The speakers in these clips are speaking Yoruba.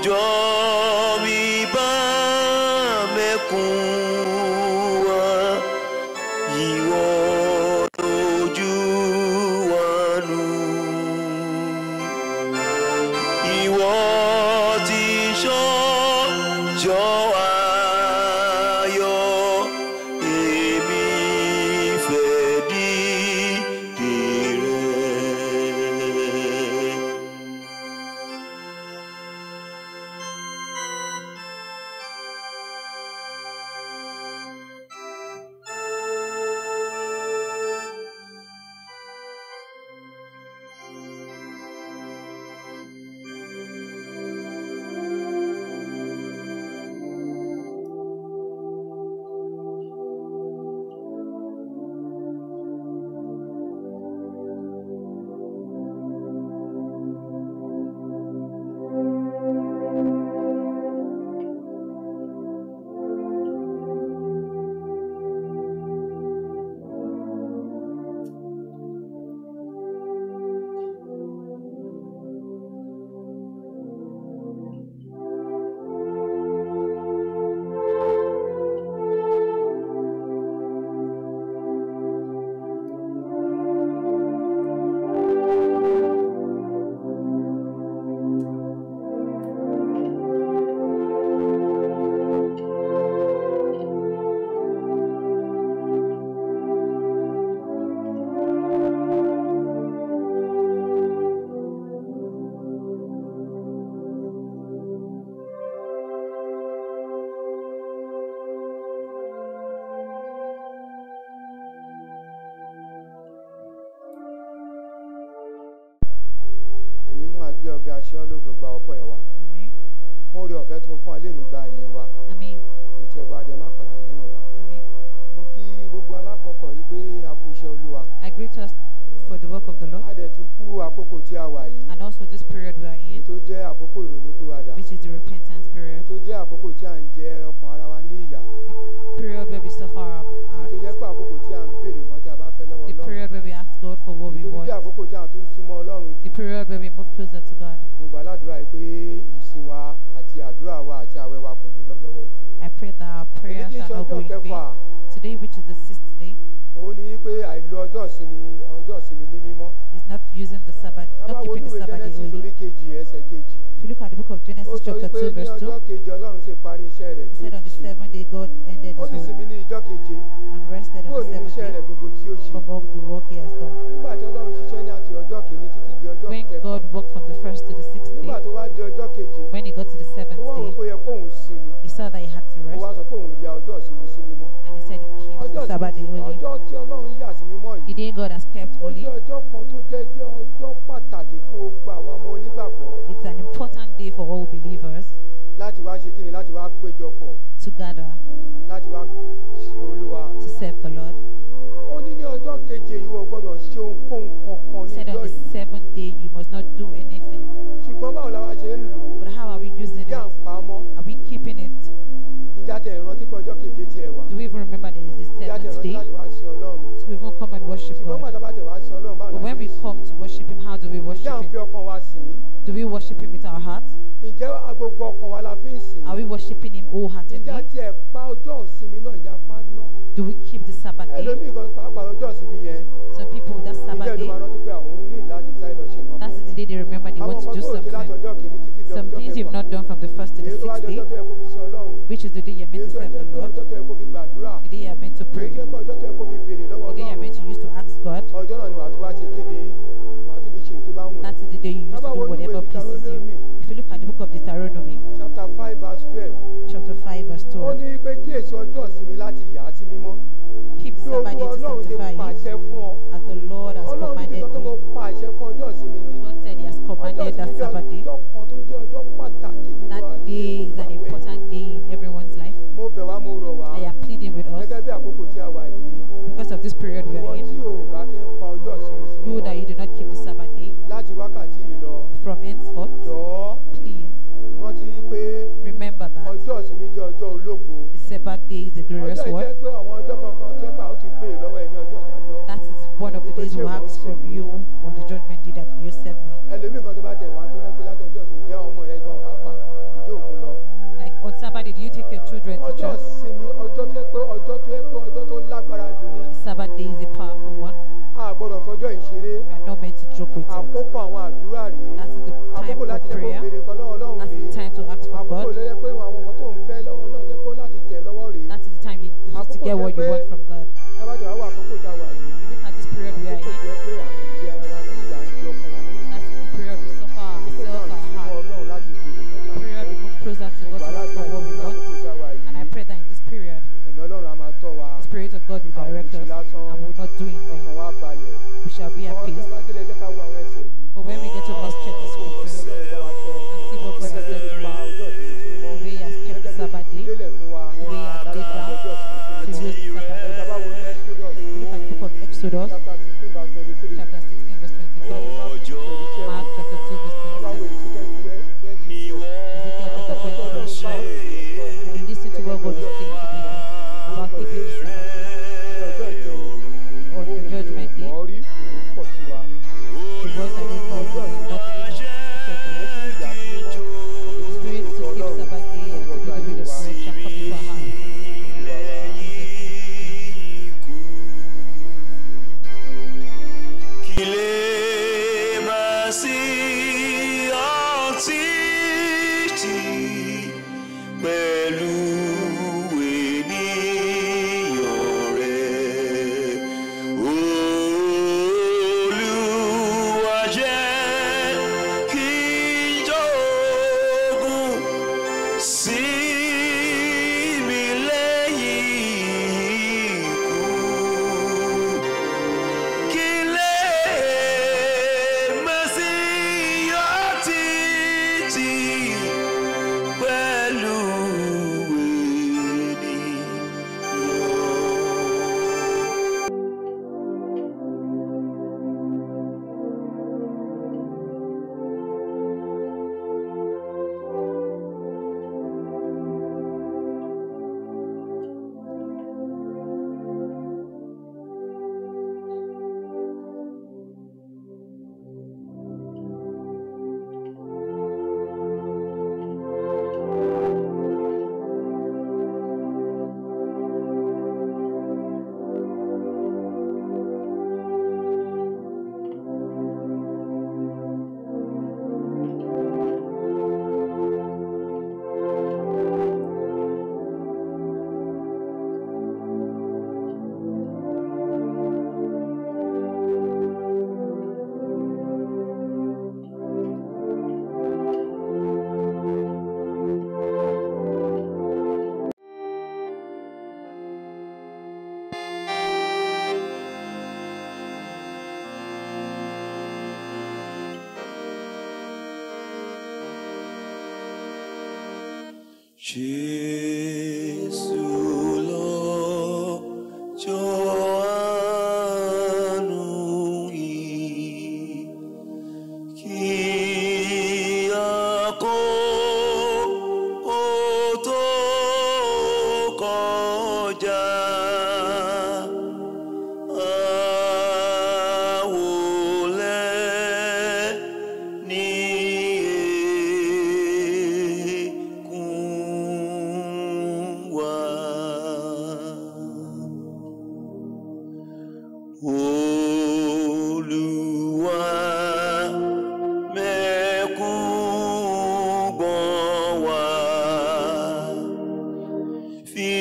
Ọjọ́ mi bá mẹ́kún wá, ìwọ lójú wa nù. Ìwọ ti ṣọ́jọ́ ayọ̀, èmi fẹ́ dìde rẹ̀. Ẹ̀mí mú agbé ọ̀gá aṣẹ́ ológo gba ọpẹ́ wa. Àmín. Fún oore ọ̀fẹ́ tó fún alẹ́ nígbà yẹn wa. Àmín. Ètò ẹ̀bá adé má padà lẹ́yìn wa. Àmín. Mo kí gbogbo alápapọ̀ yìí pé a kú iṣẹ́ Olúwa. I greet us for the work of the Lord A dẹ̀ tún kú àkókò tí a wà yìí. and also this period we are Èyí in, tó jẹ́ àkókò ìrònúpìwàdà. which is the repentance Èyí period, tó jẹ́ àkókò tí à ń jẹ ọkàn ara wa ní ìyà. the period where we suffer our Èyí tó jẹ́ hearts, pé àkókò tí à ń béèrè nǹkan tí a bá fẹ́ lọ́wọ́ the Ọlọ́run. period where we ask God for what Èyí we tó want, jẹ́ àkókò tí à ń tún súnmọ́ Ọlọ́run jù. the period where we move closer to God. Mo gbà ládùúrà yìí pé ìsìn wa àti àdúrà wa àti àwẹ̀ wa kò ní lọ lọ́wọ́ òfo. I pray that our Èyí prayer tí ń ṣe shall not ọjọ́ go in vain. kẹfà. Today, which is the sixth day, Òun ni pé àìlo ọjọ́ ìsinmi ní mímọ́. is not using the Sabbath, Tá bá not wo keeping the inú ìwé Sabbath day Genesis holy. orí kejì ẹsẹ̀ kejì. If you look at the book of Ó Genesis, sọ chapter wípé 2, ní verse 2, ọjọ́ keje Ọlọ́run sì parí iṣẹ́ rẹ̀ he tí ó said on ti the ṣe. seventh day, God ended Ó his sì work sinmi ní ìjọ́ keje and rested on kúrò the nínú seventh iṣẹ́ day rẹ̀ gbogbo tí ó ṣe. from all the work he has done. Nígbà tí Ọlọ́run ṣiṣẹ́ ní àti ọjọ́ kìíní títí di ọjọ́ When kẹfà. God worked from the first to the sixth day, Nígbà tó wá di ọjọ́ keje, when he got to the ó seventh wá wò day, pé ó yẹ kóun sinmi. he saw that he had to Ó rest wá sọ pé òun ya ọjọ́ ìsinmi sí mímọ́. and he said he keeps Ọjọ́ the Sabbath day ìsinmi holy. ọjọ́ tí Ọlọ́run yà sí mímọ́ The yìí. day God has kept Ó holy, jẹ́ ọjọ́ kan tó jẹ́ ọjọ́ pàtàkì fún gbogbo àwọn ọmọ onígbàgbọ́ it's an important day for all believers láti wá ṣe kíni láti wá péjọpọ̀ to gather láti wá sin Olúwa. to serve the Lord. Ó ní ní ọjọ́ keje ìwọ gbọ́dọ̀ ṣe ohunkóhun kankan He ní said on ọjọ́ the yìí. seventh day you must not do anything. Ṣùgbọ́n báwo la wá ṣe ń lò ó? But how are we using Ǹjẹ́ à ń it? pa á mọ́? Are we keeping it? Ǹjẹ́ tẹ̀ ìrántí pé ọjọ́ keje tiẹ̀ wà? Do we even remember there is the Ǹjẹ́ tẹ̀ seventh ìrántí day láti wá sin Ọlọ́run? to even come and worship Ṣùgbọ́n God? bàtà bá tẹ̀ wá sin Ọlọ́run báwo But la when ṣe we ń sìn? come to worship Him, how do we Ǹjẹ́ worship à ń fi Him? ọkàn wa sìn? Do we worship Him with our heart? Ǹjẹ́ gbogbo ọkàn wa la fi ń sìn? Are we worshiping Him Ǹjẹ́ wholeheartedly? tiẹ̀ pa ọjọ́ ìsinmi náà ǹjẹ́ a pa ná? Do we keep the Sabbath day? Ẹlòmíì gan pàápàá ọjọ́ ìsinmi yẹn. Some people, that Ǹjẹ́ Sabbath ló day, máa rántí pé àwọn ní láti sáré lọ ṣe nǹkan that kan? is the day they remember they Àwọn want to nǹkan do tó ṣe láti something. ọjọ́ kìíní títí di Some ọjọ́ things you've kẹfà. not done from the first to the Èyí tó wá sixth di day, ọjọ́ tó yẹ kó fi sin Ọlọ́run. which is the day you're meant Èyí to tó serve jẹ́ the pé Lord, ọjọ́ tó yẹ kó fi gbàdúrà. the day you're meant to Èyí pray, tó jẹ́ pé ọjọ́ tó yẹ kó fi béèrè lọ́wọ́ the day you're Ọlọ́run. meant to use to ask God. Ọjọ́ náà ni wàá tún wá ṣe kí ni wàá tún fi ṣe èyí tó bá wù ẹ́. That is the day you use Tá to bá do wo inú ìwé whatever pleases you. Deuteronomy If you look at the book of Deuteronomy, chapter 5 verse 12. chapter 5, verse Ó 12, ní pé kíyèsí ọjọ́ ìsinmi láti yà á sí mímọ́. keep the Bí Sabbath day Olúwa to Ọlọ́run ti sanctify it pàṣẹ fún ọ. as the Lord has Ọlọ́run ti commanded sọ pé mo thee. pàṣẹ fún ọjọ́ ìsinmi ni. God said He has Ọjọ́ commanded that ìsinmi jẹ́ Sabbath day. ọjọ́ kan tó jẹ́ ọjọ́ pàtàkì nínú That ayé day is gbogbo an àwọn èèyàn. important day in everyone's life. Mo bẹ̀ wá mo rọ̀ wá. I am pleading with us Gẹ́gẹ́ bí àkókò tí a wà yìí. because of this period we Ìwọ are in. tí ò bá kí ń pa ọjọ́ ìsinmi sí You mímọ́ that you do not keep the Sabbath day láti wákàtí yìí lọ. from henceforth, Jọ̀ọ́ please rántí pé remember that ọjọ́ ìsinmi jẹ́ ọjọ́ ológo. the Sabbath day is a glorious Ọjọ́ one. ìjẹ́ pé àwọn ọjọ́ kankan tẹ́ pé a ó ti béèrè lọ́wọ́ ẹ ní ọjọ́ ìdájọ́. That is one of the Wípé days ṣé we ìwọ ń ask sìn from mí? you on the judgment day that you serve me. Ẹlòmíì kan tó bá tẹ̀ wá tó rántí láti ọjọ́ ìsinmi jẹ́ ọmọ rẹ gan pàápàá. children to Ọjọ́ church. ìsinmi, ọjọ́ tó yẹ pé ọjọ́ tó yẹ pé ọjọ́ tó lágbára jù ni. The Sabbath day is a powerful one. A gbọ́dọ̀ fọjọ́ ìṣeré. We are not meant to joke with it. Àkókò àwọn àdúrà rèé. That is the time Àkókò for láti jẹ́ kó prayer. béèrè nǹkan lọ́wọ́ Ọlọ́run That is rèé. the time to ask for Àkókò God. ló yẹ pé àwọn nǹkan tó ń fẹ́ lọ́wọ́ Ọlọ́run jẹ́ kó láti tẹ̀ lọ́wọ́ rèé. That is the time you supposed to Àkókò get tó what you pé want from God. Tábàjọ́ wá wà àkókò tá a wà yìí. You look at this period we are Àkókò in. tó yẹ pé à ń jẹ ara wa ní ìyà, ń jẹ ọkàn wa ní ìyà. That is the period we suffer Àkókò náà ourselves, ń our súnmọ́ heart. Ọlọ́run láti béèrè nǹkan The tá à ń period fẹ́. we move closer to Mo God gbà to ask for ládùúrà what we nínú want. àkókò tá a wà And I yìí. pray that in this period, Ẹ̀mí Ọlọ́run á máa tọ́ wa. the Spirit of God will A ò ní direct ṣe us lásán. and we will not do in vain. Ọkàn wa balẹ̀. We shall be at Ṣùgbọ́n tí peace. a bá délé, ẹ jẹ́ ká wo àwọn ẹsẹ̀ yìí. But when we get to let's check the scriptures Ọlọ́run bá wa sọ. and see what God has Gẹ́gẹ́ bí said ó ti to pa us. ọjọ́ ìsinmi sí mímọ́. The way He has kept the Gẹ́gẹ́ bí ó ti Sabbath fi day, lélẹ̀ fún wa the way He has láti laid pa down ọjọ́ ìsinmi sí to mímọ́. use the Sabbath Ẹ day. tá bá wo ní Exodus, We look at the book of Exodus, chapter 16 verse 23. chapter 16, verse 23. Ọjọ́ Mark chapter 2, verse Tá bá wo 27. Ezekiel 20. Ezekiel chapter Ọlọ́run 20, verse bá 12. àwọn ènìyàn sọ. We listen to what God is saying to people about keeping the Sabbath day. Ní ọjọ́ ìkẹyìn, On the ohun mi ò judgment day, mọ̀ rí kò ní pọ̀ sí wa. the voice I don't know Ọjọ́ will ìsinmi not be ẹ̀mí fún ìyà sí mímọ́, ẹ̀mí The fún spirit ìṣètò to keep Ọlọ́run Sabbath day kó and to wọnú do the ayé will of wa. God shall come into our heart. Olúwa wa. Kí lè máa sí ọtí tì pẹ̀lú ènìyàn rẹ̀. Olúwa jẹ́ kí n jogún sí mi lẹ́yìn ikú. Kí lè máa sí ọtí tì pẹ̀lú ènìyàn. Jésù lọ́jọ́ àánú yìí, kí àkókò tó kọjá. Àwòlẹ́ ní èkún wa. Olúwa mẹ́kún gbọ̀n wá. Fi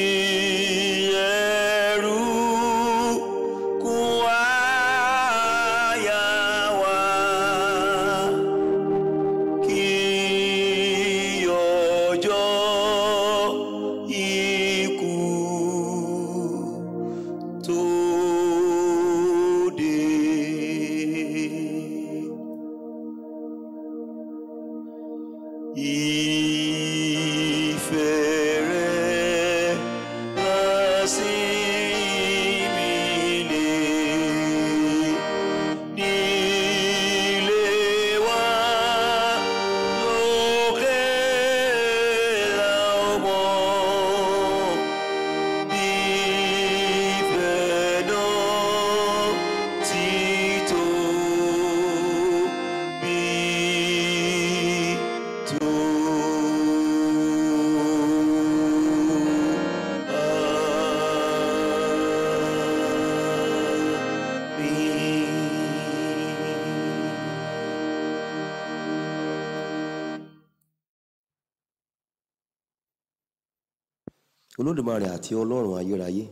Olódùmarè àti Ọlọ́run ayérayé,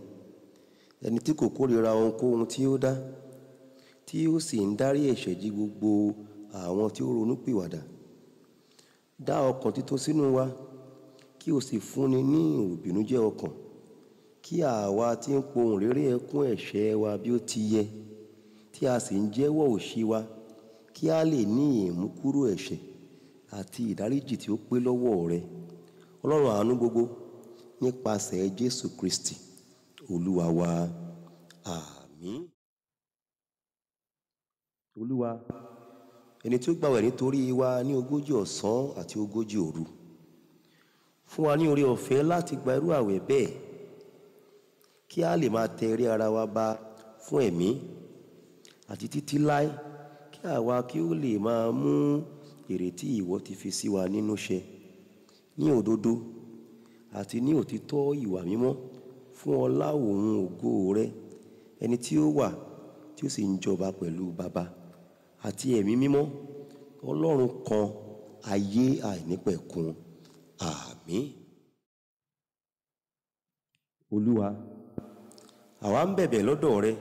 ẹni tí kò kórìíra ohunkóhun tí ó dá, tí ó sì ń dárí ẹ̀ṣẹ̀ jì gbogbo àwọn tí ó ronúpìwàdà, dá ọkàn títun sínú wa, kí o sì fúnni ní ìròbìnújẹ́ ọkàn, kí àwa tí ń pohùn réré ẹkún ẹ̀ṣẹ̀ wa bí ó ti yẹ, tí a sì ń jẹ́wọ́ òṣì wa, kí a lè ní ìmúkúrò ẹ̀ṣẹ̀ àti ìdáríjì tí ó pé lọ́wọ́ rẹ, Ọlọ́run àánú gbogbo, nípasẹ̀ Jésù Kristi Olúwa wa. Àmín. Olúwa, ẹni tí ó gbàwẹ̀ nítorí wa ní 40 ọ̀sán àti 40 òru, fún wa ní oore ọ̀fẹ́ láti gba irú àwẹ̀ bẹ́ẹ̀, kí a lè máa tẹ eré ara wa ba fún ẹ̀mí àti títí láé, kí àwa kí ó lè máa mú ìrètí ìwọ ti fi sí wa nínú ṣẹ ní òdodo àti ní òtítọ́ ìwà mímọ́, fún ọlá òun ògo rẹ, ẹni tí ó wà tí ó sì ń jọba pẹ̀lú Baba àti Ẹ̀mí Mímọ́, Ọlọ́run kan, ayé àìnípẹ̀kun. Àmín. Olúwa, àwa ń bẹ̀bẹ̀ lọ́dọ̀ rẹ,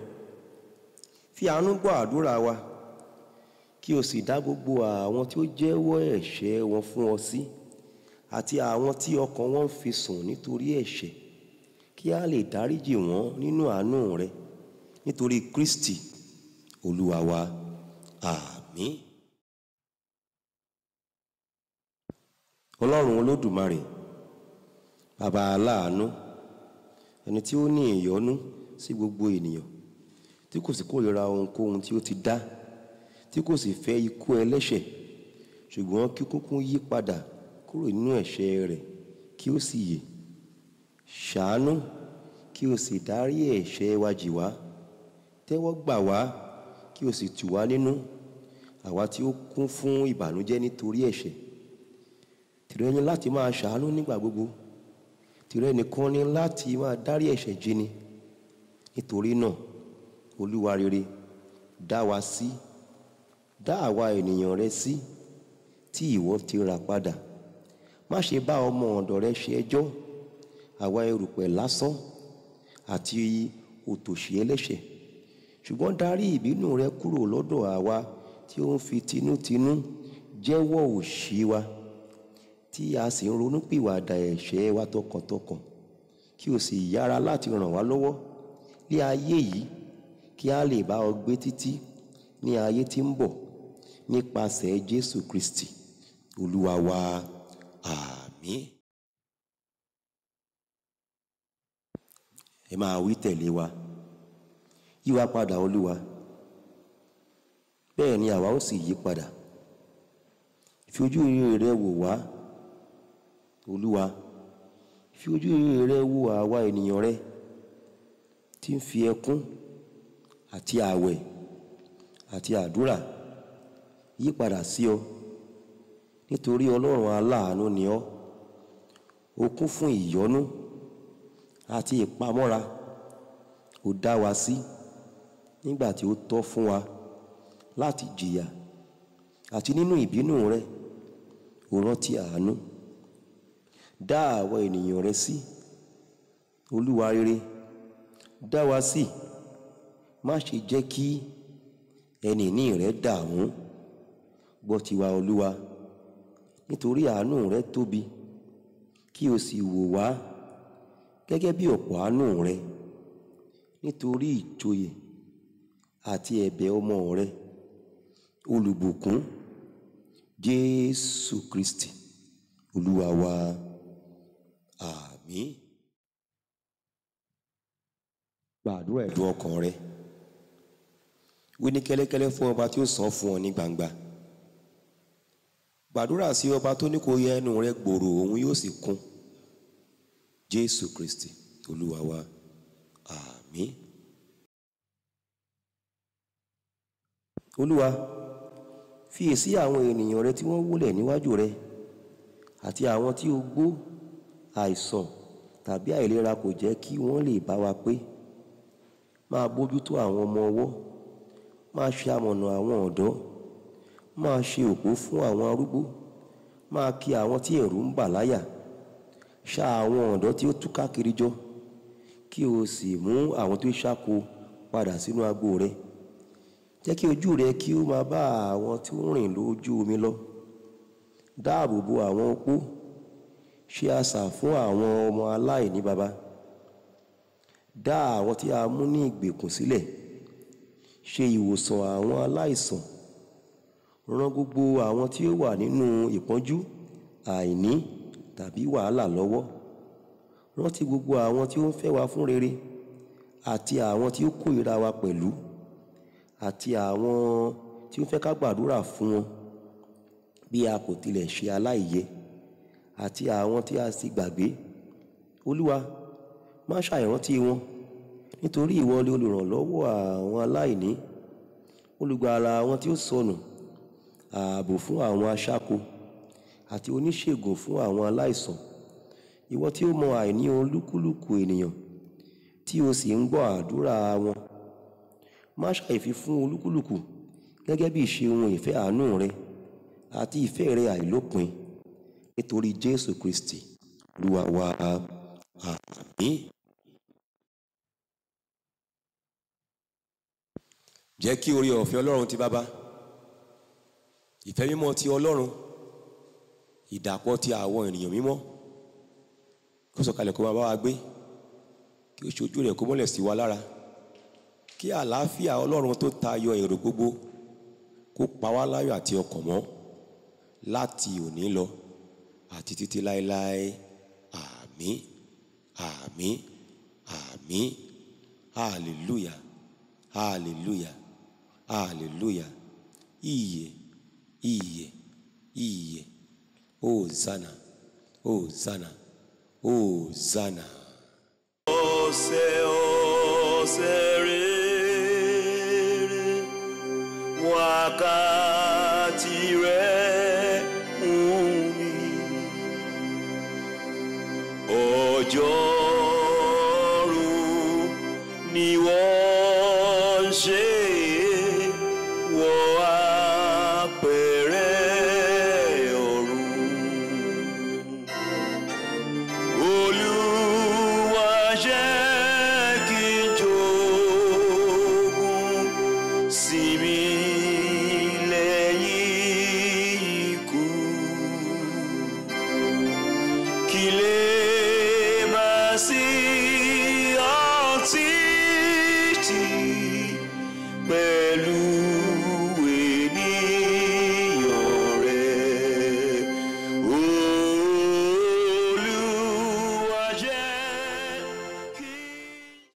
fi àánú gbọ́ àdúrà wa, kí o sì dá gbogbo àwọn tí ó jẹ́wọ́ ẹ̀ṣẹ̀ wọn fún ọ sí, àti àwọn tí ọkàn wọn ń fi sùn nítorí ẹ̀ṣẹ̀, kí a lè dáríjì wọ́n nínú àánú rẹ, nítorí Kristi Olúwa wa. Àmín. Ọlọ́run Olódùmarè, Baba aláàánú, ẹni tí ó ní ìyọ́nú sí gbogbo ènìyàn, tí kò sì kórìíra ohunkóhun tí ó ti dá, tí kò sì fẹ́ ikú ẹlẹ́ṣẹ̀, ṣùgbọ́n kí kúkú yí padà kúrò nínú ẹ̀ṣẹ̀ rẹ̀ kí ó sì yè, ṣàánú kí o sì dárí ẹ̀ṣẹ̀ wa jì wá, tẹ́wọ́ gbà wá kí o sì tù wá nínú, àwa tí ó kún fún ìbànújẹ́ nítorí ẹ̀ṣẹ̀. Tìrẹ ni láti máa ṣàánú nígbà gbogbo, tìrẹ nìkan ni láti máa dárí ẹ̀ṣẹ̀ jì ni. Nítorí náà, Olúwa rere, dá wa sí, dá àwa ènìyàn rẹ sí, tí ìwọ ti rà padà. Má ṣe bá ọmọ ọ̀dọ̀ rẹ ṣe ẹjọ́, àwa erùpẹ̀ lásán àti òtòṣì ẹlẹ́ṣẹ̀, ṣùgbọ́n darí ìbínú rẹ kúrò lọ́dọ̀ àwa tí ó ń fi tinútinú jẹ́wọ́ òṣì wa, tí a sì ń ronúpìwàdà ẹ̀ṣẹ̀ wa tọkàntọkàn, kí o sì yára láti ràn wá lọ́wọ́ ní ayé yìí, kí a lè bá ọ gbé títí ní ayé tí ń bọ̀, nípasẹ̀ Jésù Kristi Olúwa wa. Àmín. Ẹ máa wí tẹ̀lé wa: yí wa padà, Olúwa, bẹ́ẹ̀ ni àwa ó sì yí padà. Fi ojú rere rẹ wò wá, Olúwa, fi ojú rere rẹ wò àwa ènìyàn rẹ tí ń fi ẹkún àti ààwẹ̀ àti àdúrà yí padà sí ọ, nítorí Ọlọ́run aláàánú ni ọ́, ó kún fún ìyọ́nú àti ìpamọ́ra, ó dá wa sí nígbà tí ó tọ́ fún wa láti jìyà, àti nínú ìbínú rẹ ó rántí àánú. Dá àwọn ènìyàn rẹ sí, Olúwa rere, dá wa sí, má ṣe jẹ́ kí ẹni ìní rẹ dààmú. Gbọ́ tiwa, Olúwa, nítorí àánú rẹ tóbi, kí o sì wò wá gẹ́gẹ́ bí ọ̀pọ̀ àánú rẹ, nítorí ìjòyè àti ẹ̀bẹ̀ ọmọ rẹ, olùbùkún Jésù Kristi Olúwa wa. Àmín. Gbàdúrà ẹ̀dùn ọkàn rẹ. Wí ní kẹ́lẹ́kẹ́lẹ́ fún ọba tí ó sọ fún ọ ní gbangba. Gbàdúrà sí ọba tó ní kó yẹ ẹnu rẹ gbòòrò, òun yóò sì kún. Jésù Kristi Olúwa wa. Àmín. Olúwa, fiyèsí àwọn ènìyàn rẹ tí wọ́n wólẹ̀ níwájú rẹ, àti àwọn tí ó gbó, àìsàn tàbí àìlera kò jẹ́ kí wọ́n lè bá wa pé. Máa bójútó àwọn ọmọ ọwọ́, máa ṣe amọ̀nà àwọn ọ̀dọ́, máa ṣe òpó fún àwọn arúgbó, máa kì àwọn tí ẹ̀rù ń bà láyà. Ṣà àwọn ọ̀dọ́ tí ó túká kiri jọ, kí o sì mú àwọn tó ṣáko padà sínú agbo rẹ. Jẹ́ kí ojú rẹ kí ó máa bá àwọn tí ó rìn lójú omi lọ. Dáàbò bo àwọn opó, ṣe asà fún àwọn ọmọ aláìní baba. Dá àwọn tí a mú ní ìgbèkùn sílẹ̀, ṣe ìwòsàn àwọn aláìsàn. Ràn gbogbo àwọn tí ó wà nínú ìpọ́njú, àìní tàbí wàhálà lọ́wọ́. Rántí gbogbo àwọn tí ó ń fẹ́ wa fún rere àti àwọn tí ó kórìíra wa pẹ̀lú, àti àwọn tí ó fẹ́ ká gbàdúrà fún wọn bí a kò tilẹ̀ ṣe aláìyẹ, àti àwọn tí a sì gbàgbé. Olúwa, má ṣàìrántí wọn, nítorí ìwọ ni olùrànlọ́wọ́ àwọn aláìní, olùgbàlà àwọn tí ó sọnù, ààbò fún àwọn aṣáko, àti oníṣègùn fún àwọn aláìsàn. Ìwọ tí ó mọ àìní olúkúlùkù ènìyàn, tí o sì ń gbọ́ àdúrà wọn. Má ṣàìfi fún olúkúlùkù gẹ́gẹ́ bí ìṣe ohun ìfẹ́ àánú rẹ àti ìfẹ́ rẹ àìlópin, nítorí Jésù Kristi Olúwa wa. Àmín. Jẹ́ kí oore ọ̀fẹ́ Ọlọ́run ti Baba, ìfẹ́ mímọ́ ti Ọlọ́run, ìdàpọ̀ ti àwọn ènìyàn mímọ́, kó sọ̀kalẹ̀ kó máa bá wa gbé, kí ó ṣojú rẹ̀ kó mọ́lẹ̀ sí wa lára, kí àlàáfíà Ọlọ́run tó tayọ èrò gbogbo kó pa wá láyọ̀ àti ọkàn mọ́ láti òní lọ àti títí láéláé. Àmín, àmín, àmín. Hallelujah, hallelujah, hallelujah. Ìyè, ìyè, ìyè. Hosanna, Hosanna, Hosanna. Ọ̀sẹ̀ ọ̀sẹ̀ rere, wákàtí rẹ̀ mú mi. Ọjọ́rú ni wọ́n ń ṣe, wọ́n àpẹẹrẹ ọ̀run. Olúwa jẹ́ kí n jogún sinmi lẹ́yìn ikú. Kí lè máa sí ọtí